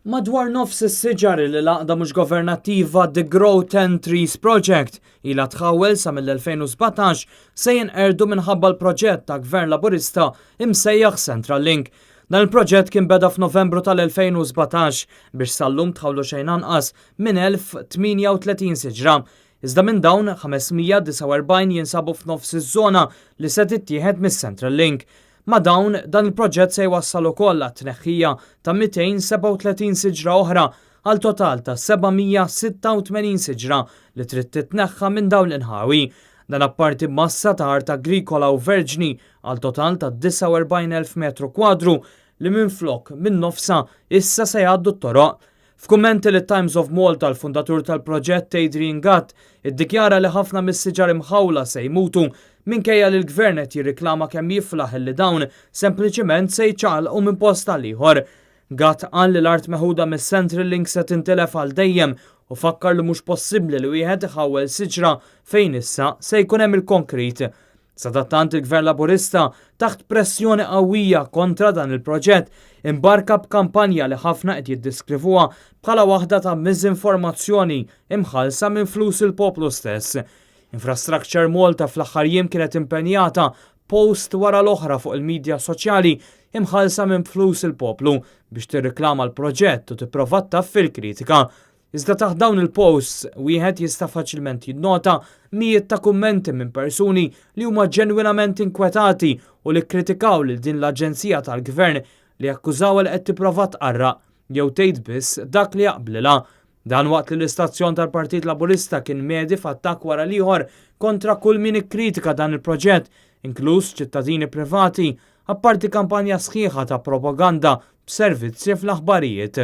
Madwar nofs is-siġar li l-għaqda mhux governattiva The Grow 10 Trees Project ilha tħawwel sa mill-2017 se jinqerdu minħabba l-proġett ta' Gvern Laburista imsejjaħ Central Link. Dan il-proġett kien beda f'Novembru tal-2017 biex sal-lum tħawlu xejn anqas minn 1038 siġra. Iżda minn dawn, 549 jinsabu f'nofs iż-żona li se tittieħed mis-Central Link. Ma' dawn, dan il-proġett se jwassal ukoll għat-tneħħija ta' 237 siġra oħra għal total ta' 786 siġra li trid titneħħa minn dawn l-inħawi. Dan apparti massa ta' art agrikola u verġni għal total ta' 49,000 metru kwadru li minflok minn nofsha issa se jgħaddu t-toroq. F'kummenti lit-Times of Malta, l-fundatur tal-proġett Adrian Gatt iddikjara li ħafna mis-siġar imħawla se jmutu minkejja li l-Gvern qed jirriklama kemm jiflaħ illi dawn sempliċiment se jiċċaqalqu minn post għal ieħor. Gatt qal li l-art meħuda mis-Central Link se tintilef għal dejjem u fakkar li mhux possibbli li wieħed iħawwel siġra fejn issa se jkun hemm il-konkrit. Sadattant il-Gvern Laburista, taħt pressjoni qawwija kontra dan il-proġett, imbarka b'kampanja li ħafna qed jiddiskrivuha bħala waħda ta' miżinformazzjoni imħallsa minn flus il-poplu stess. Infrastructure Malta fl-aħħar jiem kienet impenjata post wara l-oħra fuq il-midja soċjali imħallsa minn flus il-poplu biex tirriklama l-proġett u tipprova ttaffi l-kritika. Iżda taħt dawn il-posts, wieħed jista' faċilment jinnota mijiet ta' kummenti minn persuni li huma ġenwinament inkwetati u li kkritikaw lil din l-aġenzija tal-Gvern li akkużawha li qed tipprova tqarraq jew tgħid biss dak li jaqblilha. Dan waqt li l-istazzjon tal-Partit Laburista kien medi f'attakk wara l-ieħor kontra kull min ikkritika dan il-proġett, inkluż ċittadini privati, apparti kampanja sħiħa ta' propaganda b'servizzi fl-aħbarijiet.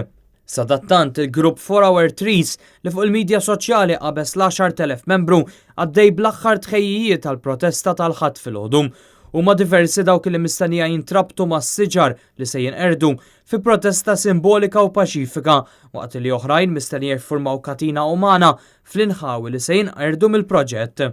Sadattant, il-grupp For Our Trees li fuq il-midja soċjali qabeż l-10,000 membru għaddej bl-aħħar tħejjijiet għall-protesta tal-Ħadd filgħodu. Huma diversi dawk li mistennija jintrabtu mas-siġar li se jinqerdu fi protesta simbolika u paċifika waqt li oħrajn mistennija jiffurmaw katina umana fl-inħawi li se jinqerdu mill-proġett.